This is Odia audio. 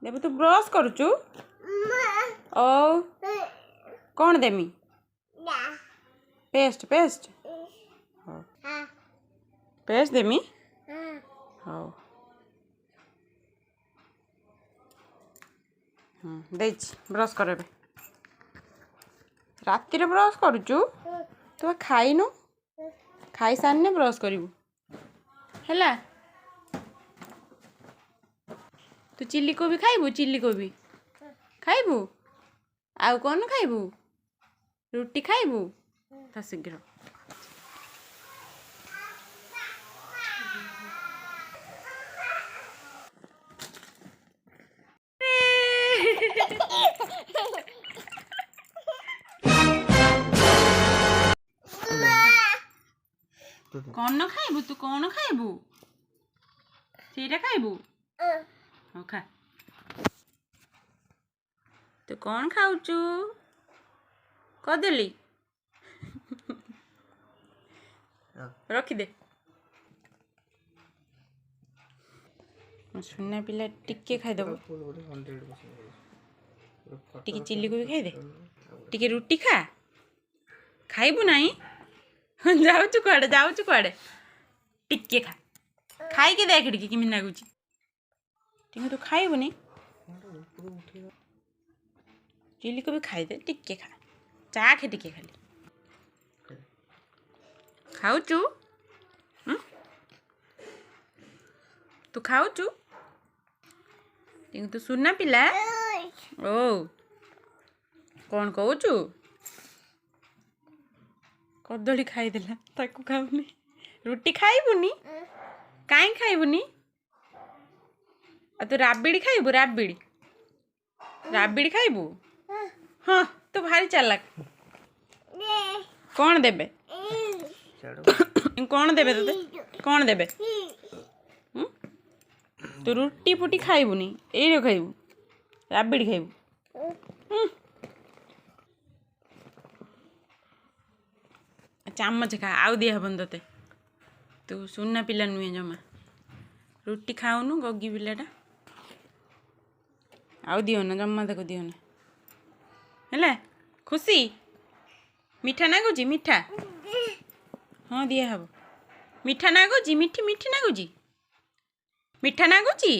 ଦେବୁ, ତୁ ବ୍ରସ୍ କରୁଛୁ? ଓ, କ'ଣ ଦେମି? ପେଷ୍ଟ, ପେଷ୍ଟ, ହଉ, ପେଷ୍ଟ ଦେମି। ହଉ, ହଁ, ଦେଇଛି, ବ୍ରସ୍ କର ଏବେ। ରାତିରେ ବ୍ରସ୍ କରୁଛୁ? ତୁ ବା ଖାଇନୁ। ଖାଇସାରିନେ ବ୍ରସ୍ କରିବୁ, ହେଲା? ତୁ ଚିଲି କୋବି ଖାଇବୁ? ଚିଲି କୋବି ଖାଇବୁ? ଆଉ କ'ଣ ଖାଇବୁ? ରୁଟି ଖାଇବୁ? ତା ଶୀଘ୍ର। କ'ଣ ଖାଇବୁ ତୁ? କ'ଣ ଖାଇବୁ? ସେଇଟା ଖାଇବୁ? ହଉ, ଖା। ତୁ କ'ଣ ଖାଉଛୁ? କଦଳୀ ରଖିଦେ। ସୁନା ପିଲା, ଟିକେ ଖାଇଦେବୁ। ଟିକେ ଚିଲି କୋବି ଖାଇଦେ, ଟିକେ ରୁଟି ଖା। ଖାଇବୁ ନାହିଁ? ଯାଉଛୁ କୁଆଡ଼େ? ଯାଉଛୁ କୁଆଡ଼େ? ଟିକେ ଖା, ଖାଇକି ଦେଖ ଟିକେ କେମିତି ଲାଗୁଛି। ଟିକେ ତୁ ଖାଇବୁନି? ଚିଲି କୋବି ଖାଇଦେ, ଟିକେ ଖା, ଚାଖେ ଟିକେ ଖାଲି। ଖାଉଛୁ? ତୁ ଖାଉଛୁ? ତୁ ସୁନା ପିଲା। ଓ, କ'ଣ କହୁଛୁ? କଦଳୀ ଖାଇଦେଲା, ତାକୁ ଖାଉନି। ରୁଟି ଖାଇବୁନି? କାହିଁ ଖାଇବୁନି? ଆଉ ତୁ ରାବିଡ଼ି ଖାଇବୁ? ରାବିଡ଼ି, ରାବିଡ଼ି ଖାଇବୁ? ହଁ, ତୁ ଭାରି ଚାଲାକ। କ'ଣ ଦେବେ? କ'ଣ ଦେବେ ତୋତେ? କ'ଣ ଦେବେ? ତୁ ରୁଟି ଫୁଟି ଖାଇବୁନି, ଏଇଟା ଖାଇବୁ, ରାବିଡ଼ି ଖାଇବୁ। ଚାମଚ ଖା, ଆଉ ଦିଆହେବନି ତୋତେ। ତୁ ସୁନା ପିଲା ନୁହେଁ ଜମା। ରୁଟି ଖାଉନୁ, ଗଗି ପିଲାଟା। ଆଉ ଦିଅନା, ଜମା ତାକୁ ଦିଅନା। ହେଲା, ଖୁସି? ମିଠା ନାଗୁଛି? ମିଠା? ହଁ, ଦିଆହେବ। ମିଠା ନାଗୁଛି? ମିଠି ମିଠି ନାଗୁଛି? ମିଠା ନାଗୁଛି?